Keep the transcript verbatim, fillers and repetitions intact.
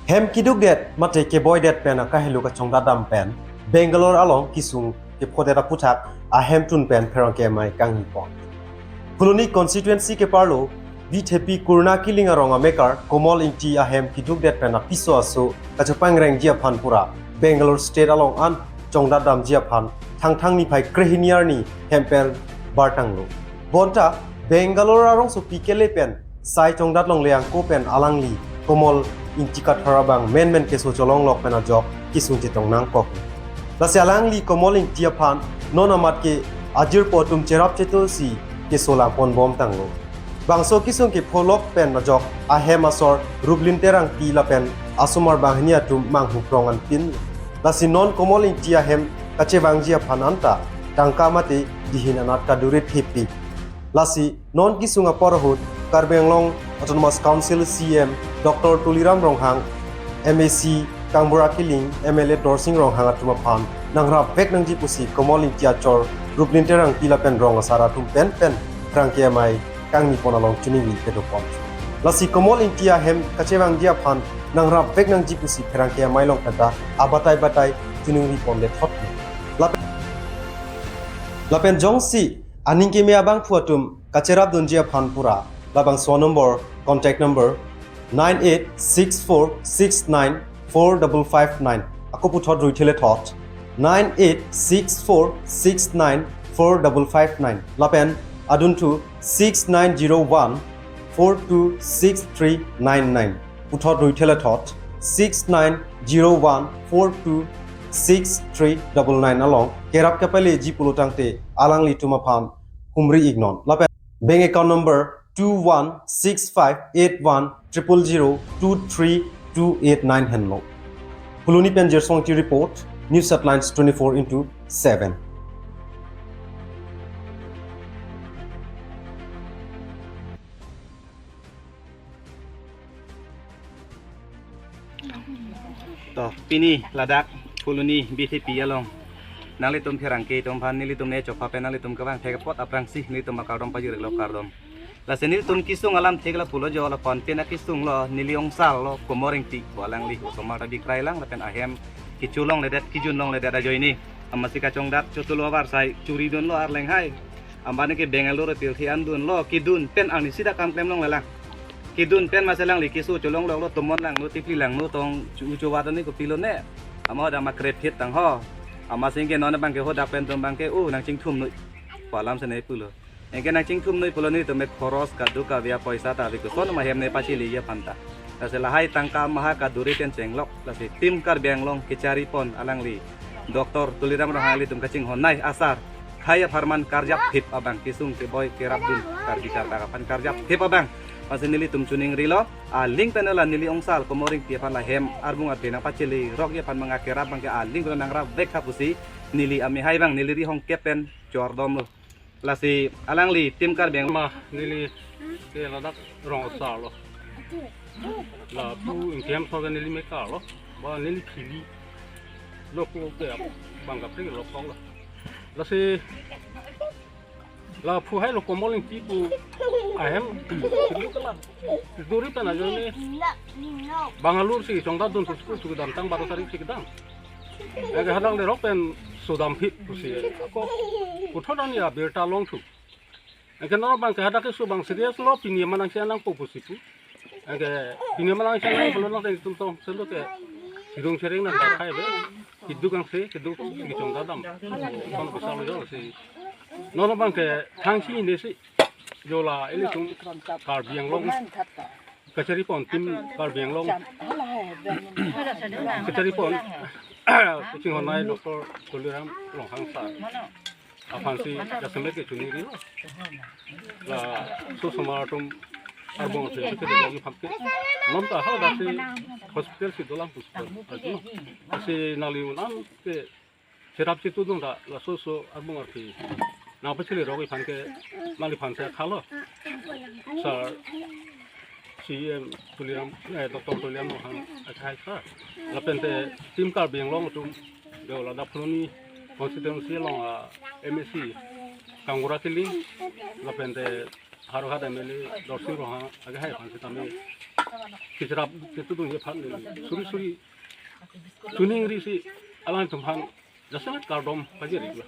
Hem kidukdet mate keboidet pen akahelo kachongdatdam pen Bangalore along kisung kephodet aputhak ahem tun pen pherangke amei kangni pon. Phuloni constituency keparlo Bithepi Kurna Killing arong amekar Komol Ingti ahem kidukdet pen apiso aso kachepangrengji aphan pura Bangalore state along an chongdatdamji aphan Thangthang niphai krehini arni hemper bartanglo. Bonta Bangalore arongsopi kele pen sai chongdat longle angko pen alangli Komol Ingti Kathar abang menmen keso cholonglok pen ajok kisung chetong nangkok. Lasi alangli Komol Ingti aphan non amat ke ajirpo atum cherap cheto si keso langpon bomtanglo. Bangso kisung kepholok pen ajok ahem asor Ruplinter Rangpi lapen asomar banghini atum manghu prong anpin. Lasi non Komol Ingti ahem kachevangji aphan anta tangka mate dihin anat kadure thepik. Lasi non kisung apor ahut Karbi Anglong Autonomous Council C E M Doctor Tuliram Ronghang, M A C Kangbura Killing, M L A Dorsing Ronghang atum aphan nangrapvek nangji pusi Komol Ingti achor Ruplinter Rangpi lapen rong asar atum pen pen pherangke amei kangni pon along chiningri kedo pon. Lasi Komol Ingti ahem kachevangji aphan nangrapvek nangji pusi pherangke amei along pen ta abatai batai chiningri ponle thot. Lap-, lapen jongsi aning keme abangphu atum kacherapdunji aphan pura labangso number, contact number nine eight six four six nine four double five nine. Ako puthot ruithele thot, nine eight six four six nine four double five nine. Lapen adunthu six nine zero one four two six three nine nine. Puthot ruithele thot, six nine zero one four two six three double nine along kerap kepaleji pulotangte alanglitum aphan humri iknon. Lapen bank account number two one six five eight one triple zero two three two eight nine henlo. Phuloni pen Jersong T report, News Headlines twenty-four into seven. To, pini ladak Phuloni Bithepi along nanglitum pherangke atum aphan nelitum ne chopha pen nanglitum kevang thek apot aphrangsi nelitum akardom pajirlo, kardom. Lasi nelitum kisung alam thek la pulo jo, la pon pen akisung lo, neli ongsar lo Komol Ingti pu alangli osomar ta bikrai lang lapen ahem kecholongledet, kejunlongledet ajoine. Amatsi kachongdat chotulo avarsai churi dunlo arleng hai. Anbanke Bangalore apirthe an dunlo, kedun pen arnisi ta kam klem longlelang. Kedun pen masi alangli keso cholongloklo, tomon langno, tipli langno, tong chu-u chowa tani kopilo ne. Ama hadak ma krephet tang ho. Amatsi ke non abangke hadak pen atum abangke, oh, nangchingthum noi pu alam si ne pulo. Anke nangchingthum noi pulo, nelitum ke khoros kadokave apoisa ta ave, koson ma hem ne pacheleji aphan ta. Lasi lahai tangka maha kadure pen chenglok, lasi Team Karbi Anglong kechari pon alangli Doctor Tuliram Ronghang, ilitum kachinghon nei asar, khei apharman karjap thip abang, kesung keboi kerapdun Karbi Kardak aphan karjap thip abang. Lasi nelitum chiningrilo, aling pen la neli ongsar Komol Ingti aphan la hem arbung arphe nangpachelerokji aphan manga kerap abangke aling pen nangrapvek tha pusi neli amehai abang, neli rihong kep pen chordomlo. Lasi alangli Team Karbi Anglong. Ma, neli ke ladak rong asar lo. Lapu ingkem so ke neli mekar lo. Ba neli phili lo ko ke bang kapri lo kong lo. Lasi lapu hai lo Komol Ingti pu ahem. Duri pen ajoine Bangalore si chongdatdun pu school chedamtang, baro tarik si kedam. Anke hadak lerok pen sodamphit pusi ako puthot ani abirta longthu. Anke non abangke hadak keso abang serious lo, pini ma nangsi nangpo pusi pu. Anke pini ma nangsi nangpo lo, nang tum tong selo ke sidung sering nang dakhai be. Keduk angse, keduk si chongdatdam. Kon bisa lo jo si. Non abangke thangsi ne si jo la ilitum Karbi Anglong kachari pon, Team Karbi Anglong kachari pon kachinghon nei Doctor Tuliram Ronghang sir aphansi jasemet ke chiningri. Laso osomar atum arbung arphe ke dolo ni phamke. Non ta hadak si hospital si dolang puspon. Lasi nangli un-an ke cherap chetudun ta laso oso arbung arphe nangpachelerokji aphan ke nangliphan si khalo. Sir, C E M Tuliram, eh, Doctor Tuliram Ronghang akhai sir. Lapen te Team Karbi Anglong atum, do ladak Phuloni constituency along a M A C Kangbura Killing, lapen te Howraghat M L A Dorsing Ronghang akhai aphan sitame kecharap ketudun aphan suri suri choningri si alangtum aphan jasemet kardom pajir iklo.